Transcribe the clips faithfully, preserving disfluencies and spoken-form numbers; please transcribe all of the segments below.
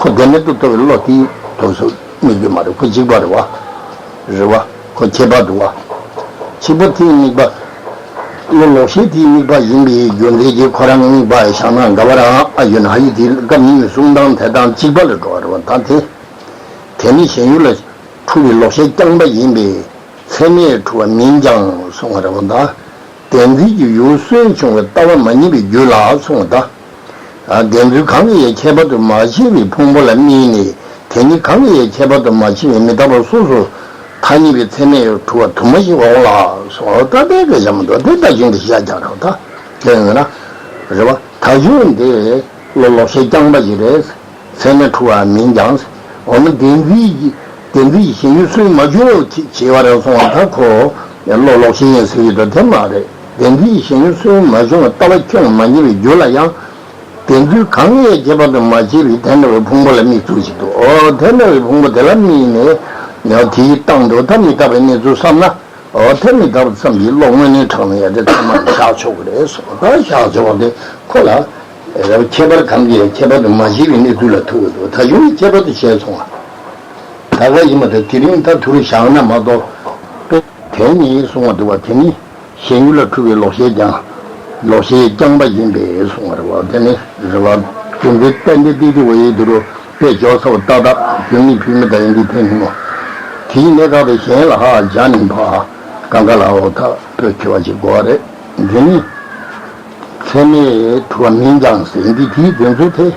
ཁོ་བདེན་མེད་དུ་རྟོགས་པའི་བློ་དེའི་དུས་སུ་དམིགས་རྒྱུ་མ་རེད། ཁོ་གཅིག་པ་རེད་བ། རེད་བ། ཁོ་ཁྱད་པར་འདུག་བ། གཅིག་པ་དེའི་དམིགས་པ། བློ་ལོག་ཤེས་དེའི་དམིགས་པ་ཡིན་པའི་རྒྱུ་མཚན་གྱིས་ཁོ་རང་དམིགས་པ་བཞག་ན་འགལ་བ་རང་ཨ་ཡོད་ན་ཨ་ཡོད་དེ་སྐབས་གཉིས་ཀྱི་གསུང་སྟངས་དེ་དང་གཅིག་པ་ལ་འགྲོ་བ་རེད་བ། ད་དེ། དེ་ནི་ཞེན་ཡུལ་ལ་འཁྲུལ་བའི་ལོག་ཤེས་རྐྱང་པ་ཡིན་པས་ཚད་མས་འཁྲུལ་བ་མིན་ཀྱང་གསུང་བ་རེད་བ། ད། བདེན་འཛིན་གྱི་ཡུལ་སུན་ཕྱུང་བའི་ལྟ་བ་མ་རྙེད་པའི་རྒྱུད་ལ་གསུངས་པ་དང་། བདེན་རྫུན་གང་གིས་ཡང་ཁྱད་པར་དུ་མ་ཕྱེ་བའི་ཕུང་པོ་ལ་དམིགས་ནས་དེ་ཉིད་གང་གིས་ཡང་ཁྱད་པར་དུ་མ་ཕྱེ་བའི་མི་རྟག་པ་སོ་སོར་ཐ་སྙད་པའི་ཚད་མས་འཁྲུལ་བ་དུ་མ་ཞིག་འོང་ལ་སོགས། ད་ལྟའི་སྐད་ཆ་མ་གཏོགས་དེ་ལྟ་བཞིན་དུ་བཤད་རྒྱག་རོགས་ད། དེ་ཡིན་ན། རེད་བ། ད་གཞུང་འདི་བློ་ལོག་ཤེས་རྐྱང་པ་ཞིག་རེད། ཚད་མས་འཁྲུལ་བ་མིན་ཀྱང་། འོ་ན་བདེན་འཛིན་གྱི་བདེན་འཛིན་གྱི་ཞེན་ཡུལ་སུན་མ་བྱུང་བ་བྱས་པ་རེད་སོང་བ་ད་ཁོ་བློ་ལོག་ཤེས་ཡིན་ཟེར་གྱི་འདུག་དེ་མ་རེད། བདེན་འཛིན་གྱི་ཞེན་ཡུལ་སུན་མ་བྱུང་བ་ལྟ་བ་ཁྱོན་མ་རྙེད་པའི་རྒྱུད་ལ་ཡང་། བདེན་རྫུན་གང་ཡང་ཁྱད་པར་དུ་མ་ཕྱེ་བའི་དེ་འདྲ་བའི་ཕུང་པོ་ལ་དམིགས་ཚུལ་ཞིག་འདུག་འོ་དེ་འདྲ་བའི་ཕུང་པོ་དེ་ལ་དམིགས་ནས་ཡང་དེའི་སྟེང་དུ་ད་མི་རྟག་པའི་གནས་ཚུལ་བསམ་ན། འོ་དེ་མི་རྟག་པ་ཙམ་གྱིས་བློ་དངོས་གནས་དྲངས་ན་ཡང་དེ་ཚད་མ་ལ་བཞག་ཆོག་གི་རེད་སོ། ད་བཞག་ཆོག་པ་དེ་ཁོ་ལ་རེ་བ་ཁྱད་པར་གང་གིས་ཁྱད་པར་དུ་མ་བྱས་པའི་གནས་ཚུལ་ལ་ཐུག་གི་འདུག་ད་གཞུང་གིས་ཁྱད་པར་དུ་བྱས་སོང་བ། ད་ག་ཡིན་པ་དེ་དེ་རིང་ད་ཐུར་བཞག་ན་མ་གཏོགས། དེ་ནི་གསུང་བ་འདུག་བ་དེ་ནི་ཞེན་ཡུལ་ལ་འཁྲུལ་བའི་ལོག་ཤེས་ཀྱང་། ལོག་ཤེས་རྐྱང་པ་ཡིན་པས་གསུང་བ་རེད་བ། དེ་ནི་རེ་བ་ཀུན་གྱི་རྟེན་འབྲེལ་ཏིག་ཏིག་བ་ཡི་དུ་རུ། དཔེ་འཇོག་ཚ་བ་ཏག་ཏག་རྒྱུ་མེད་བུད་མེད་དང་ཡིན་དུས་ཐེངས་ཉིན་མོ། དེའི་གནས་སྐབས་དེ་གཞན་ལ་ཧ་སྦྱར་ནས་ཕ་གང་ག་ལའོ་ཐག་པོས་འཁྱོལ་བ་ཞིག་དགོས་པ་རེད། འདི་ནི་ཚད་མས་འཁྲུལ་བ་མིན་ཀྱང་ཟེར་འདི་དེའི་དོན་ཚུལ་དེ།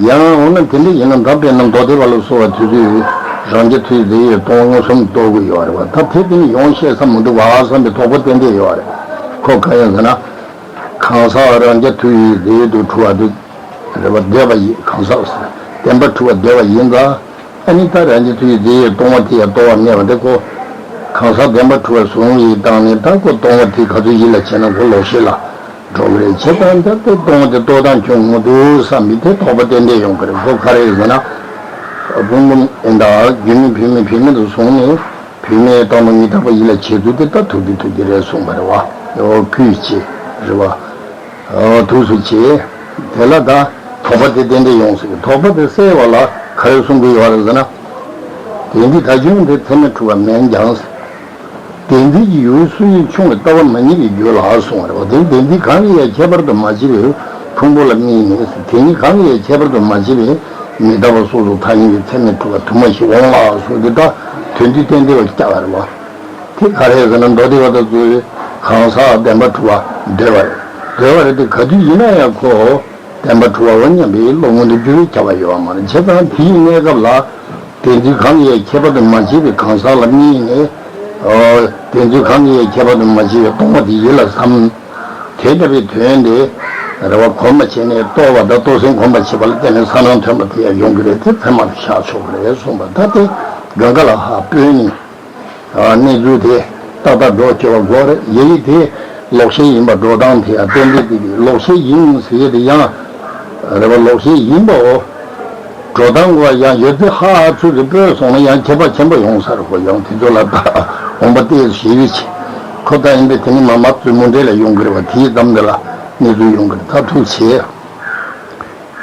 ཡང་འོ་ན་དེ་འདྲ་ཡིན་ན་ད་དཔེར་ན་མདོ་སྡེ་པ་ལ་སོགས་པ་དེ་ཚོས་རང་རྐྱ་ཐུབ་པའི་རྫས་ཡོད་སྟོང་མངོན་སུམ་རྟོགས་ཀྱི་ཡོད་རེད་བ། ད་དེ་དེ་ནི་ཡོང་ཤེས་ས་མི་འདུག་བ་བསམ་པའི་དོགས་པ་ཏན་ཏན་ཡོད་རེད། ཁོ་གང་ཡིན་ཟེར་ན། གང་ཟག་རང་རྐྱ་ཐུབ་པའི་རྫས་ཡོད་དུ་འཁྲུལ་བ་འདུག་རེད་བ། འདོད་པ་ཡིས་གང་ཟག་ཟེར། བདེན་པར་འཁྲུལ་བ་འདོད་པ་ཡིན་ཙང་། ཨ་ནི་ད་རང་རྐྱ་ཐུབ་པའི་རྫས་ཡོད་སྟོང་པ་དེ་ཡང་རྟོགས་པ་མེད་པ་དེ་ཁོ། གང་ཟག་བདེན་པར་འཁྲུལ་བ་བཟུང་བའི་སྟེང་ནས་ད་ཁོ་སྟོང་པ་དེ་ག་ཚོད་ཡིད་ལ་བྱས་ན་ཁོ་ལོག་ཤེས་ལ་འགྲོ་གི་རེད། བྱས་ཙང་ད་དེ་སྟོང་པ་དེ་རྟོགས་སྟངས་ཁྱོད་ངོ་འདུག་བསམ་པའི་དེ་དོགས་པ་ཏན་ཏན་ཡོང་གི་རེད། ཁོ་ག་རེ་ཟེར་ན། བུམ་བུམ་ཡིན་ད་རྒྱུ་མེད་བུད་མེད་བུད་མེད་དུ་བཟུང་ནས་བུད་མེད་སྟོང་པ་ཉིད་རྟག་པ་ཡིད་ལ་བྱེད་ཚུལ་དེ་ད་ཐུབ་ཀྱི་ཐུབ་ཀྱི་རེད་གསུངས་པ་རེད་བ། ཨོ་ཁུལ་བྱེད་རེད་བ། ཨོ་ཐུགས་སུ་བྱེད། དེ་ལ་ད་དོགས་པ་དེ་ཏན་ཏན་ཡོང་སྲིད། དོགས་པ་དེ་སེལ་བ་ལ་ག་རེ་གསུང་གི་ཡོད་རེད་ཟེར་ན། དེ་འདི་ད་གཞུང་འདི་ཚད་མས་འཁྲུལ་བ་མིན་ཀྱང་། བདེན་འཛིན་གྱི་ཡུལ་སུན་ཕྱུང་བའི་ལྟ་བ་མ་རྙེད་པའི་རྒྱུད་ལ་གསུངས་པ་རེད་བ། དེ་བདེན་འཛིན་གང་གིས་ཡང་ཁྱད་པར་དུ་མ་ཕྱེ་བའི་ཕུང་པོ་ལ་དམིགས་ནས། དེ་ཉིད་གང་གིས་ཡང་ཁྱད་པར་དུ་མ་ཕྱེ་བའི་མི་རྟག་པ་སོ་སོར་ཐ་སྙད་ཀྱི་ཚད་མས་འཁྲུལ་བ་དུ་མ་ཞིག་འོང་ལ་གསུངས་ཏེ་ད་དོན་འདི་ཏན་ཏན་བ་སྐྱག་པ་རེད་བ། དེ་ག་རེ་ཟེར་ན་མདོ་སྡེ་པ་དང་ཚོས་གང་ཟག་བདེན་པར་འཁྲུལ་བ་འདོད་པ་རེད། འདོད་པ་རེད་དེ་ག་དུས་ཡིན་ན་ཡང་ཁོ། བདེན་པར་འཁྲུལ་བའོ་སྙམ་པའི་བློ་མངོན་དུ་གྱུར་པའི་ཁྱབ་པ་ཡོད་པ་མ་རེད། བྱས་ཙང་དེའི་གནས་སྐབས་ལ། བདེན་རྫུན་གང་གིས་ཡང་ཁྱད་པར་དུ་མ་ཕྱེ་བའི་གང་ཟག་ལ་དམིགས་ནས། ཨོ། བདེན་རྫུན་གང་གིས་ཡང་ཁྱད་པར་དུ་མ་ཕྱེ་བའི་སྟོང་པ་དེ་ཡིད་ལ་བསམ། དེ་ལྟ་བུའི་དོན་དེ། རེ་བ་གོམས་པ་བྱས་ནས་རྟོགས་པ་དང་རྟོགས་ཟིན་གོམས་པ་བྱེད་པ་ལ་བརྟེན་ནས་གསལ་སྣང་ཐོན་པ་དེ་ཡང་ཡོང་གི་རེད། དེ་ཚད་མ་ལ་བཞག་ཆོག་གི་རེད་གསུངས་པ་ད་དེ་གང་ག་ལ་ཧ་སྤོས་ནས། གནས་ཚུལ་དེ་ཏག་ཏག་སྒྲོ་སྐྱེ་བ་དགོས་རེད། ཡ་ཡིག་དེ་ལོག་ཤེས་ཡིན་པ་སྒྲོ་སྟངས་དེ་ཡང་གཏན་འབེབས་དེ་ལོག་ཤེས་ཡིན་ཟེར་ཡས་དེ་ཡང་རེད་བ། ལོག་ཤེས་ཡིན་པའོ། སྒྲོ་སྟངས་གོ་ཡང་ཡོད་ཚད་ཧ་ཧ་ཚུལ་དུ་སྤོས་སོང་ན་ཡང་ཁྱད་པར་ཆེན་པོ་ཡོང་ས་རེད་གོ། ཡང་དེ་ཚོ་ལ་ད་འོང་པ་ཏེ་ཞེ་བའི་ཆེ་ཁོ་ད་ཡིན་པས་དེ་ནི་མ་མ་བཙུན་མོ་འདྲེ་ལ་ཡོང་གི་རེད་བ། དེའི་གཏམ་འདི་ལ་གནས་ཚུལ་ཡོང་གི་རེད། ད་ཐུགས་ཆེ།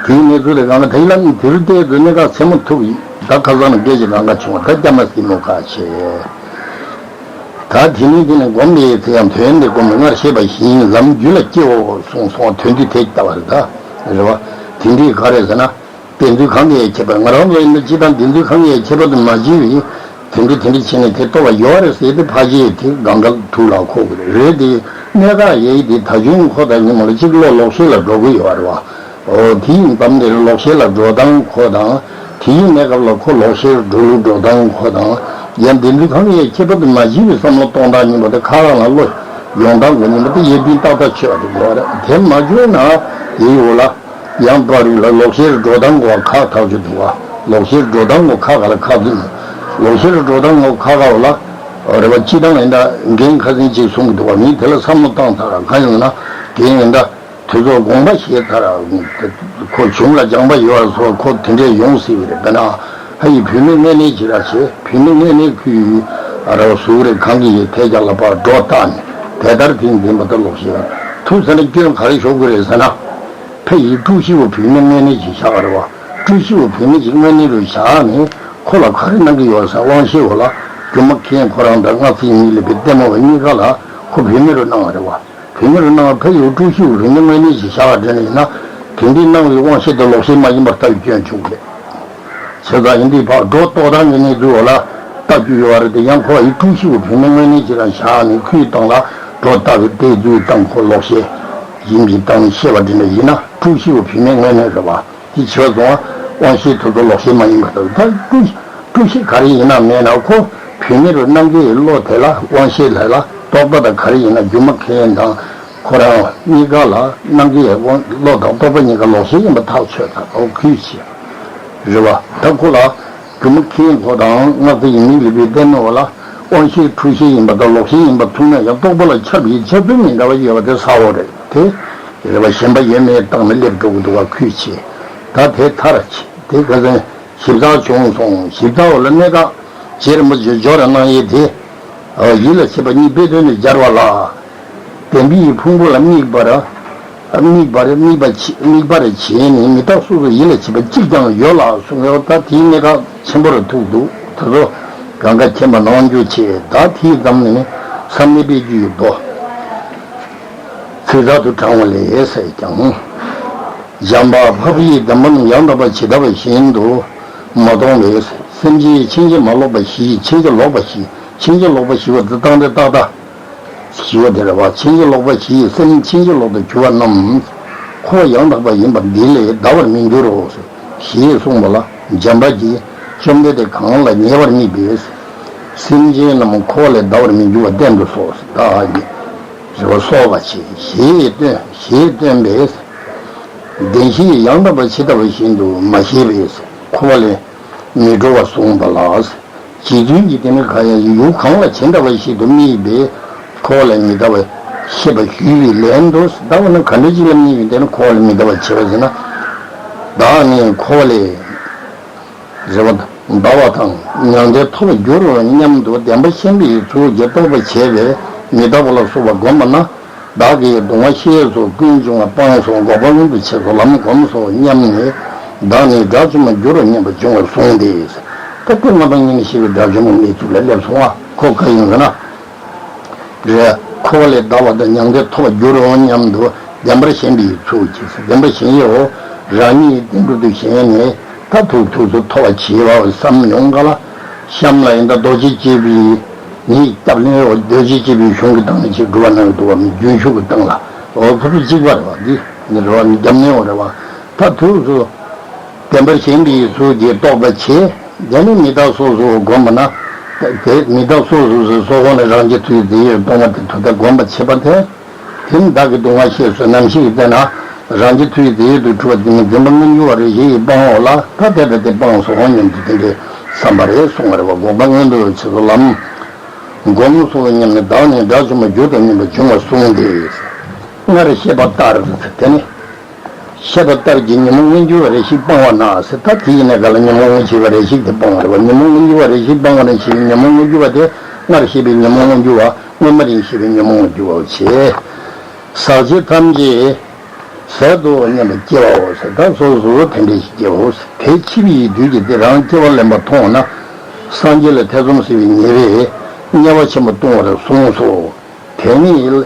དེའི་གནས་ཚུལ་ལས་གང་ག་དེ་ལ་ནི་དེ་རུ་བལྟས་དུས་གནས་སྐབས་མཚན་མོ་ཐུག་ཡིན། ད་ཁ་སང་ནས་སྐད་ཅིག་གང་ག་བྱུང་བ་ད་སྐྱ་མ་སྲིན་མོ་ཁ་ཆེ། ད་དེ་ནས་དེ་ནས་སྒོམ་པའི་ཚེ་ཡང་དོན་དེ་སྒོམ་པའི་སྔར་བཤད་པ་བཞིན་ལམ་རྒྱུད་ལ་སྐྱེའོ་གསུངས་སོང་བ། དོན་དེ་དེ་ལྟ་བ་རེད་ད། རེད་བ། དེ་འདྲའི་ག་རེ་ཟེར་ན། བདེན་རྫུན་གང་གིས་ཁྱད་པར་ང་རང་ཚོ་ཡིན་ན་སྤྱི་དང་བདེན་རྫུན་གང་གིས་ཁྱད་པར་དུ་མ་བྱས་པའི། དེ་འདྲ་དེ་འདྲ་བྱས་ནས་དེ་རྟོགས་པ་ཡོད་རེད་ཟེར་ཏེ་ཕ་ཆེ་དེ་གང་ག་ཐུགས་ལ་འཁོར་གི་རེད། རེད་དེ་གནད་འགག་ཡ་ཡིག་དེ་ད་གཞུང་ཁོ་དང་ཉིན་མོ་ལ་གཅིག་བློ་ལོག་ཤེས་ལ་འགྲོ་གི་ཡོད་རེད་བ། འོ་དེ་ཡིན་དམ་དེར་ལོག་ཤེས་ལ་འགྲོ་སྟངས་ཁོ་དང་། དེའི་གནས་སྐབས་ལ་ཁོ་ལོག་ཤེས་འགྲོ་ལུགས་འགྲོ་སྟངས་ཁོ་དང་། ཡང་བདེན་རྫུན་གང་ཡང་ཁྱད་པར་དུ་མ་བྱས་པའི་བསམ་བློ་གཏོང་སྟངས་ཉིན་མོ་དེ་ཁ་རང་ལ་བློ་ཡོང་སྟངས་ཀྱི་ཉིན་མོ་དེ་ཡེ་དུས་ཏག་ཏག་ཆོད་པ་དེ་དགོས་རེད། དེ་མ་བྱུང་ན་ཡེ་ཡོད་ལ། ཡང་བར་རུ་ལ་ལོག་ཤེས་འགྲོ་སྟངས་གོ་ཁག་ཐག་ཆོད་འདུག་བ། ལོག་ཤེས་འགྲོ་སྟངས་གོ་ཁག་ག་ལ་ཁག་འཛིན། ལོག་ཤེས་འགྲོ་སྟངས་གོ་ཁག་ག་ལ། རེ་བ་སྤྱི་བཏང་ཡིན་ད་འགན་ཁ་སེང་ཅིག་གསུང་གི་འདུག་བ། མི་དེ་ལ་བསམ་བློ་བཏང་ཚར་གང་ཡིན་ན། དེ་ཡིན་ད། དེ་ཚོ་དགོངས་པ་བཞེས་ཚར། ཁོ་གཞུང་ལ་སྦྱངས་པ་ཡོད་པ་ཚོ་ཁོ་དེ་འདྲས་ཡོང་སྲིད་པ་རེད། དཔེར་ན། ཧ་ཡི་བུད་མེད་དངོས་གནས་ཅི་ར་བྱེད། བུད་མེད་དངོས་གནས་ཁུལ་ཨ་ར་བ་གཟུགས་རེ་གང་གི་ཡི་ཐད་ཀྱང་ལ་ཕར་འགྲོ་བཏང་ནས་དེ་ལྟར་དེ་འཛིན་པ་ད་ལོག་ཤེས། ཐུག་ཟེར་ན་སྐྱོན་ག་རེ་ཤོར་དགོས་རེད་ཟེར་ན། ཕ་ཡི་དཀྲུག་ཤིང་བ་བུད་མེད་དངོས་གནས་ཀྱི་ཤ་བ་རེད་བ། སྤྲུལ་ཞིག་པོ་བུད་མེད་ཅིག་དངོས་གནས་རུ་བཞག་ནས་ཁོ་ལ་ག་རེ་གནང་གི་ཡོད་ཟེར་དབང་ཤེད་འོག་ལ་སྒྱུ་མ་མཁན་ཁོ་རང་དང་སྔགས་ཚེ་ཡིན་མིན་ལས་པའི་ལྟད་མོ་བ་གཉིས་ཀ་ལ་ཁོ་བུད་མེད་རུ་གནང་བ་རེད་བ། བུད་མེད་རུ་གནང་བ་ཕ་ཡུལ་སྤྲུལ་ཞིག་པོ་བུད་མེད་དངོས་གནས་ཤིག་བཞག་པ་དྲན་ནས་ཡིན་ན། དེ་འདྲའི་གནང་བའི་དབང་ཤེད་དེ་ལོག་ཤེད་མ་ཡིན་པར་ལྟ་བའི་སྐྱོན་བྱུང་གི་རེད། བྱས་ཙང་ཡིན་དུས་ཕར་སྒྲོ་བཏགས་སྟངས་ཀྱི་གནས་ཚུལ་འོག་ལ་ལྟ་རྒྱུ་ཡོད་པ་རེད་དེ། ཡང་ཁོ་ཡི་སྤྲུལ་ཞིག་པོ་བུད་མེད་དངོས་གནས་ཅིག་རང་བཞག་ནས་ཁོའི་སྟེང་ལ་སྒྲོ་བཏགས་པའི་ལྟས་ཚུལ་སྟངས་ཁོ་ལོག་ཤེད་ཡིན་པའི་སྟེང་ནས་བཤད་པ་དེ་འདྲ་ཡིན་ན། སྤྲུལ་ཞིག་པོ་བུད་མེད་དངོས་གནས་རེད་བ། དེ་བྱས་སོང་བ་དབང་ཤེད་དེ་ཚོ་ལོག་ཤེད་མ་ཡིན་པ་དང་། ད་སྤྲུལ་སྤྲུལ་ཤེད་ག་རེ་ཡིན་ན་མེད་ན་ཁོ་བུད་མེད་རུ་གནང་གི་བློ་དེ་ལ་དབང་ཤེད་ལ་ལ་རྟོག་པ་དང་ག་རེ་ཡིན་ན་སྒྱུ་མ་མཁན་དང་ཁོ་རང་གཉིས་ཀ་ལ་གནང་གི་བློ་དང་རྟོག་པ་གཉིས་ཀ་ལོག་ཤེད་ཡིན་པ་ཐག་ཆོད་ད། ཨོ་ཁུལ་བྱས་རེད་བ། ད་ཁོ་ལ་སྒྱུ་མ་མཁན་ཁོ་དང་སྔགས་ཚེ་ཡིན་མིན་ལས་པའི་ལྟད་མོ་བ་ལ་དབང་ཤེད་འཁྲུལ་ཤེད་ཡིན་པ་དང་ལོག་ཤེད་ཡིན་པ་མཐོང་ན་ཡང་རྟོག་པ་ལ་ཁྱབ་པའི་ཁྱབ་ཚུལ་མི་འདྲ་བ་ཡོད་པ་དེ་གསལ་བོ་རེད་དེ། རེད་བ། ཞེན་པ་ཡོད་མེད་སྟེང་ནས་སླེབས་འགྲོ་གི་འདུག་བ། ཁུལ་བྱས་ད་དེ་མཐར་ཕྱིན་དེ་ཁ་སང་ཞིབ་ཚགས་བྱུང་སོང་། ཞིབ་ཚགས་འོག་ལ་གནད་འགག་རྗེ་རིན་པོ་ཆེ་སྦྱོར་བ་གནང་ཡས་དེ། ཡིད་ལ་བྱེད་པ་གཉིས་དཔེ་དོན་དུ་སྦྱར་བ་ལ། བདེན་པའི་ཕུང་པོ་ལ་དམིགས་པར་དམིགས་པར་དམིགས་པ་དམིགས་པར་བྱས་ནས་མི་རྟག་སོ་སོ་ཡིད་ལ་བྱེད་པ་གཅིག་ཀྱང་ཡོད་ལ་གསུངས་ཡོད། ད་དེའི་གནད་འགག་ཆེན་པོ་རུ་ཐུག་འདུག་ད་ཚོ་གང་ག་མཁྱེན་པ་གནང་རྒྱུ་བྱས། ད་དེའི་ཙམ་ནས་བསམ་གནས་པའི་རྒྱུ་ཡོད་དོ། ཚིག་ཐོག་ཏུ་དྲངས་པ་ལས་ཟེར་ཀྱང་། འཇམ་དཔལ་འཕགས་པ་ཡི་བདེན་པ་རྣམས་ཡང་དག་པར་ཇི་ལྟ་བ་བཞིན་དུ་མ་མཐོང་བས། སེམས་ཅན་ཕྱིན་ཅི་མ་ལོག་པ་བཞི། ཕྱིན་ཅི་ལོག་པ་བཞི། ཕྱིན་ཅི་ལོག་པ་བཞི་བ་དེ་རྟག་འདི་རྟག་ད་བཞི་བ་དེ་རེད་བ། ཕྱིན་ཅི་ལོག་པ་བཞི་ཡིས་སེམས་ཕྱིན་ཅི་ལོག་ཏུ་གྱུར་པ་རྣམས་འཁོར་བ་ཡང་དག་པ་ཡིན་པ་འདི་ལས་འདའ་བར་མི་འགྱུར་རོ། ཞེས་གསུངས་པ་ལ་འཇམ་དཔལ་གྱིས་བཅོམ་ལྡན་འདས་གང་ལ་ཉེ་བར་དམིགས་པའི་སེམས་ཅན་རྣམས་འཁོར་བ་ལས་འདའ་བར་མི་འགྱུར་བ་བསྟན་དུ་གསོལ། བདག་གིས་རེ་བ་གསོལ་བ་བྱེད། ཞེས་སྟོན་ཞེས་སྟོན་པས། བདེན་བཞི་ཡང་དག་པ་ཇི་ལྟ་བ་བཞིན་དུ་མ་ཤེས་པས་འཁོར་བ་ལས་མི་གྲོལ་བར་གསུངས་པ་ལ། རྗེ་བཙུན་གྱིས་དེ་ནི་ག་ཡང་ཡུལ་གང་ལ་ཇི་འདྲ་བ་ཞིག་ཏུ་དམིགས་པའི་འཁོར་བ་ལས་མི་འདའ་བར་ཤེས་པ་ཞུས་པའི་ལན་དུ། བདག་ནི་ག་འདྲ་ཅིག་ལ་དམིགས་པའི་དེ་ནི་འཁོར་བ་ལས་མི་འདའ་བར་བྱེད་པ་ཟེར་ན། བདག་ནི་འཁོར་བ་ལས་རེ་བ་འདའ་བ་དང་མྱང་འདས་ཐོབ་པར་འགྱུར་རོ་སྙམ་དུ་བདེན་པ་བཞི་པོའི་ཚུལ་གྱིས་རྟོག་པར་བྱེད་པས་མི་རྟག་པ་ལ་སོགས་པ་བསྒོམས་པ་ན། བདག་གིས་གདུང་བ་ཤེས་སོགས་ཀུན་འབྱུང་བ་སྤངས་སོ། འགོག་པ་མངོན་དུ་བྱས་སོ། ལམ་གོམས་སོ་སྙམ་ནས་བདག་ནི་དགྲ་བཅོམ་པར་འགྱུར་རོ་སྙམ་པ་བྱུང་བར་གསུངས་ཏེ། ད་སྐུ་ལྔ་དང་ཉེར་བཞི་པའི་དགྲ་བཅོམ་པའི་གནས་ཚུལ་ལ་སླེབས་སོང་བ། ཁོ་ག་ཡིན་ཟེར་ན། རེད། འཁོར་བ་ལས་འདའ་བ་དང་མྱང་འདས་ཐོབ་པར་འགྱུར་རོ་སྙམ་དུ་བདེན་པར་ཞེན་པའི་ཚུལ་གྱིས། བདེན་པར་ཞེན་ཡོད། རང་ཉིད་བདེན་གྲུབ་ཏུ་ཞེན་ནས་ད་ཐུག་ཐུག་སུ་ཐོབ་པར་བྱེད་པ་བསམ་མྱོང་ག་ལ། གཤམ་ལ་ཡིན་ད་རྡོ་རྗེ་གཅིག་པུའི་ནི་སྐྱབས་གནས་འོ་རྡོ་རྗེ་གཅིག་པུའི་གཞུང་གི་སྟེང་ནས་ཅིག་སྒྲུབ་པ་གནང་གི་འདུག་བ། རྒྱུན་ཞུགས་ཀྱི་སྟེང་ལ་འོ་ཕུར་བུ་གཅིག་པ་རེད་བ། འདི་ནི་རེད་བ། འདི་རྒྱབ་གནས་འོ་རེད་བ། ད་ཐུག་སུ་བདེན་པར་ཞེན་པའི་ཚུལ་གྱིས་རྟོག་པ་བྱེད། དེ་ནི་མི་རྟག་སོ་སོ་བསྒོམས་པ་ན། དེ་མི་རྟག་སོ་སོ་སོ་སོ་སོ་ནས་རང་རྒྱུད་མཐུ་ཡིས་རྫས་ཡོད་སྟོང་པ་དེ་ཐུག་ད་བསྒོམས་པ་བྱེད་པ་དེ། དེ་ནི་བདག་གི་གདུང་བ་ཤེས་སོ་རྣམ་ཤེས་ཀྱི་རྩལ་ན་རང་རྒྱུད་མཐུ་ཡིས་རྫས་ཡོད་དུ་གྲུབ་པ་དེ་ནི་འཛིན་པ་མངོན་གྱུར་བ་རེ་ཞིག་གིས་སྤང་འོ་ལ། ད་དེ་ལྟ་སྟེ་སྤངས་སོ་སྙམ་དུ་དེ་འདྲའི་བསམ་པ་རེད་གསུང་བ་རེད་བ། འགོག་པ་མངོན་དུ་བྱེད་སོ་ལམ་གོམས་སོ་སྙམ་ནས་བདག་ནི་དགྲ་བཅོམ་པར་འགྱུར་རོ་སྙམ་པ་བྱུང་བར་གསུངས་ཏེ། སྔར་བཤད་པ་ལྟར་དེ་ནི། བཤད་པ་ལྟར་གྱི་ཉོན་མོངས་མངོན་གྱུར་བ་རེ་ཞིག་སྤང་བ་ན་ཟེར། ད་དེ་ཡིན་ན་ག་ལ་ཉོན་མོངས་མངོན་གྱུར་བ་རེ་ཞིག་དེ་སྤང་བ་རེད་བ། ཉོན་མོངས་མངོན་གྱུར་བ་རེ་ཞིག་སྤང་བ་ན་ཞེས་པའི་ཉོན་མོངས་མངོན་གྱུར་བ་དེ་སྔར་བཤད་པའི་ཉོན་མོངས་མངོན་གྱུར་བའོ། སྔོན་མ་རིང་བཤད་པའི་ཉོན་མོངས་མངོན་གྱུར་བའོ། བྱས། ཟག་བཅས་ཐམས་ཅད་ཟད་དོ་སྙམ་པ་སྐྱེ་བའོ་ཟེར། ད་སོ་སོ་དེ་འདྲ་ཞིག་སྐྱེ་བའོ་ཟེར། དེ་འཆི་བའི་དུས་ཀྱི་དེ་རང་སྐྱེ་བ་ལེན་པ་མཐོང་ན། སངས་རྒྱས་ལ་ཐེ་ཚོམ་ཟེར་བའི་ཉེས་པས་དམྱལ་བ་ཆེན་པོ་ལྟུང་བར་གསུངས་སོ། དེ་ནི།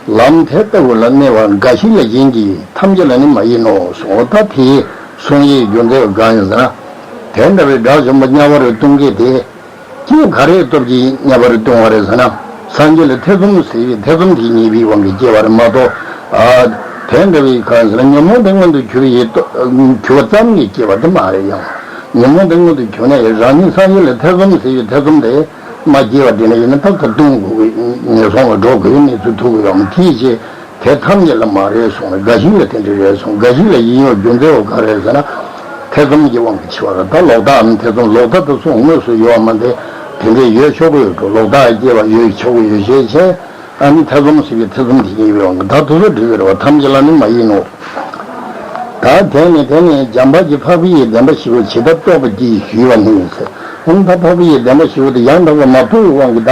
ལམ་དེ་ལྟ་བུ་ལ་གནས་པ་འགའ་ཞིག་ལ་ཡིན་གྱི་ཐམས་ཅད་ལ་ནི་མ་ཡིན་ནོ་གསུངས། ད་དེའི་གསུང་ཡིག་རྒྱུ་མཚན་གང་ཡིན་ཟེར་ན། དེ་འདྲ་བའི་དགྲ་བཅོམ་པ་དམྱལ་བ་རུ་ལྟུང་མཁན་དེ། ཀྱེ་ག་རེའི་སྟོབས་ཀྱིས་དམྱལ་བ་རུ་ལྟུང་བ་རེད་ཟེར་ན། སངས་རྒྱས་ལ་ཐེ་ཚོམ་ཟེར་བའི་ཐེ་ཚོམ་དེའི་ཉེས་པའི་དབང་གིས་སྐྱེ་བ་རེད་མ་གཏོགས། ཨ། དེ་འདྲ་བའི་གང་ཟེར་ན་ཉོན་མོངས་དེ་མངོན་དུ་གྱུར་ཡི་གྱུར་བ་ཙམ་གྱིས་སྐྱེ་བ་དེ་མ་རེད། ཡང་ཉོན་མོངས་དེ་མངོན་དུ་གྱུར་ན་ཡང་རང་ཉིད་སངས་རྒྱས་ལ་ཐེ་ཚོམ་ཟེར་བའི་ཐེ་ཚོམ་དེ། མ་སྐྱེས་པ་དེ་ནི་ཡིན་ན་ད་ལྟ་ལྟུང་དགོས་ཀྱི་ངན་སོང་ལ་འགྲོ་དགོས་ཀྱི་གནས་ཚུལ་ཐུག་གི་ཡོད་མ་དེའི་ཕྱིར་དེ་ཐམས་ཅད་ལ་མ་རེད་གསུངས་ནས། འགའ་ཞིག་ལ་དེ་འདྲ་རེད་གསུངས། འགའ་ཞིག་ལ་ཡིན་ཡང་རྒྱུ་མཚན་འོ་ག་རེད་ཟེར་ན། ཐེ་ཚོམ་གྱི་དབང་གིས་འཆི་བ་རེད། ད་ལོག་ལྟའམ་ཐེ་ཚོམ་ལོག་ལྟ་དེ་ཚོ་དངོས་སུ་ཡོད་མ་དེ་དེ་འདྲས་ཡོད་ཆོག་གི་ཡོད་འགྲོ། ལོག་ལྟ་སྐྱེ་བ་ཡོད་ཆོག་གི་ཡོད་ཤེས་བྱས། ཨ་ནི་ཐེ་ཚོམ་ཟེར་བའི་ཐེ་ཚོམ་དེ་ཉེས་པའི་དབང་གིས་ད་དེ་ཚོ་འགྲིག་གི་རེད་བ། ཐམས་ཅད་ལ་ནི་མ་ཡིན་ནོ། ད་དེ་ནི་དེ་ནི་འཇམ་དཔལ་གྱིས་འཕགས་པ་ཡི་བདེན་པ་བཞི་པོ་ཇི་ལྟར་རྟོགས་པ་ཅིག་ཞུས་པ་ནི་ཟེར། འོན་ད་འཕགས་པ་ཡི་བདེན་པ་བཞི་པོ་དེ་ཡང་དག་པར་མ་རྟོགས་པའི་དབང་གིས་ད་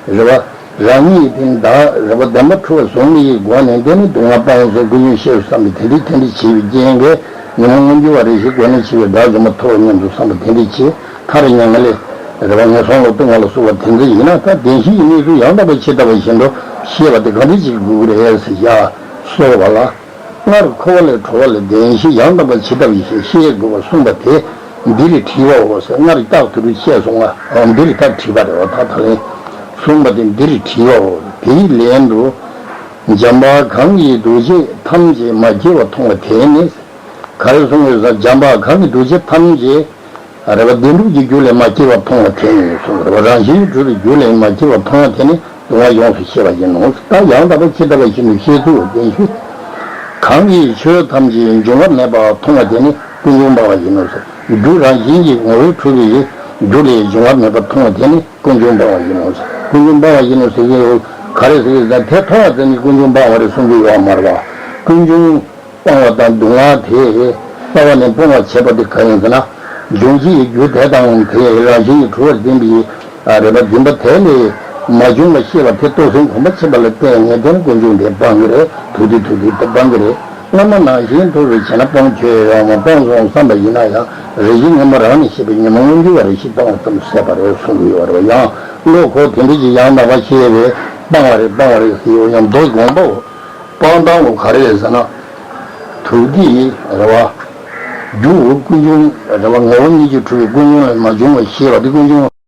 རེད་བ། རང་ཉིད་དེ་ནི་ད་རེད་བ། བདེན་པ་འཁྲུལ་བ་བཟུང་བའི་སྒོ་ནས་དེ་ནི་སྡུག་བསྔལ་སྤངས་སོ་ཀུན་ཡོད་ཤེས་སོ་བསམ་པའི་དེ་འདྲའི་དེ་འདྲའི་བྱས་པའི་རྐྱེན་གྱིས། ཉོན་མོངས་མངོན་གྱུར་བ་རེ་ཞིག་སྒོ་ནས་ཕྱེ་བའི་དགྲ་བཅོམ་པ་ཐོབ་པ་སྙམ་དུ་བསམ་པ་དེ་འདྲ་བྱེད། མཐར་མྱ་ངན་ལས་རེ་བ་ངན་སོང་ལ་ལྟུང་བ་ལ་སོགས་པ་དེ་ཚོ་ཡིན་ན། ད་བདེན་བཞིའི་གནས་ཚུལ་ཡང་དག་པར་ཇི་ལྟ་བ་བཞིན་དུ་ཤེས་པ་དེ་ག་འདྲ་ཅིག་དགོས་ཀྱི་རེད་ཟེར་ཡ་གསོལ་བ་ལ། སྔར་འཁོར་བ་ལས་གྲོལ་བ་ལ་བདེན་བཞི་ཡང་དག་པར་ཇི་ལྟ་བ་བཞིན་ཤེས་དགོས་པར་གསུངས་པ་དེ་འདིར་དྲིས་པའོ་ཟེར། སྔར་རྟགས་དེ་རུ་བཤད་སོང་ང་། འདིར་ད་དྲིས་པ་རེད་བ། ད་ད་ལན་གསུངས་པ་དེ་འདིར་དྲིས་པའོ། དེའི་ལན་དུ། འཇམ་དཔལ་གང་གིས་འདུ་བྱེད་ཐམས་ཅད་མ་སྐྱེས་པ་མཐོང་བ་དེ་ནི། ག་རེ་གསུངས་ཡོད་ཟེར། འཇམ་དཔལ་གང་གིས་འདུ་བྱེད་ཐམས་ཅད་རེ་བ་བདེན་གྲུབ་ཀྱི་རྒྱུ་ལས་མ་སྐྱེས་པ་མཐོང་བ་དེ་ནི་གསུངས། རེ་བ་རང་བཞིན་གྱིས་གྲུབ་པའི་རྒྱུ་ལས་མ་སྐྱེས་པ་མཐོང་བ་དེ་ནི་སྡུག་བསྔལ་ཡོངས་སུ་ཤེས་པ་ཡིན་ནོ། ད་ཡང་དག་པར་ཇི་ལྟ་བ་བཞིན་དུ་ཤེས་ཚུལ་བདེན་བཞི། གང་གིས་ཆོས་ཐམས་ཅད་འབྱུང་བ་མེད་པ་མཐོང་བ་དེ་ནི་ཀུན་འབྱུང་སྤངས་པ་ཡིན་ནོ་ཟེར། རྒྱུ་རང་བཞིན་གྱིས་ངོ་བོས་གྲུབ་པའི་རྒྱུ་ལས་འབྱུང་བ་མེད་པ་མཐོང་བ་དེ་ནི་ཀུན་འབྱུང་སྤངས་པ་ཡིན་ནོ་ཟེར། ཀུན་འབྱུང་སྤངས་པ་ཡིན་ནོ་ཟེར་གྱི་ཡོད། ག་རེ་ཟེར་གྱི་ཟེར། དེ་མཐོང་བ་དེ་ནི་ཀུན་འབྱུང་སྤངས་པ་རེད་གསུང་གི་ཡོད་མ་རེད་པ། ཀུན་འབྱུང་སྤངས་པ་དང་སྡུག་བསྔལ་དེ་རྩ་བ་ནས་སྤོང་བར་བྱེད་པ་དེ་གང་ཡིན་ཟེར་ན། འབྱུང་བྱེད་ཀྱི་རྒྱུ་དེ་དང་དེ་རང་བཞིན་གྱིས་གྲུབ་པར་འཛིན་པའི་རེ་བ་འཛིན་པ་དེ་ལས་མ་བྱུང་བ་ཤེས་པ་དེ་རྟོགས་ཟིན་གོམས་པ་ཆེན་པོ་ལ་བརྟེན་ནས་དེ་ནི་ཀུན་འབྱུང་དེ་སྤང་གི་རེད། ཐུགས་ཏེ་ཐུགས་ཏེ་དེ་སྤང་གི་རེད། སྔ་མ་ནང་བཞིན་དུ་རུ་བྱས་ན་སྤོང་ཆོག་ཡོད་མ། སྤོང་སོང་བསམ་པ་ཡིན་ན་ཡང་རེ་ཞིག་སྔ་མ་རང་ནས་ཤེས་པའི་ཉོན་མོངས་མངོན་གྱུར་བ་རེ་ཞིག་སྤང་བ་ཙམ་ཟད་པ་རེད་གསུང་གི་ཡོད་རེད། ཡང་བློ་ཁོག་དེ་འདྲ་ཞིག་ཡང་དག་པ་ཤེས་པས་སྤང་བ་རེད་སྤང་བ་རེད་ཟེར་ཡོད་ཡང་མདོ་དགོངས་པའོ། སྤང་སྟངས་ལོ་ག་རེ་རེད་ཟེར་ན། ཐུགས་ཀྱི་རེ་བ། རྒྱུ་ཀུན་འབྱུང་རེ་བ་ངོ་བོ་ཉིད་ཀྱིས་གྲུབ་པའི་ཀུན་འབྱུང་ལས་མ་བྱུང་བ་ཤེས་པ་དེ་ཀུན་འབྱུང་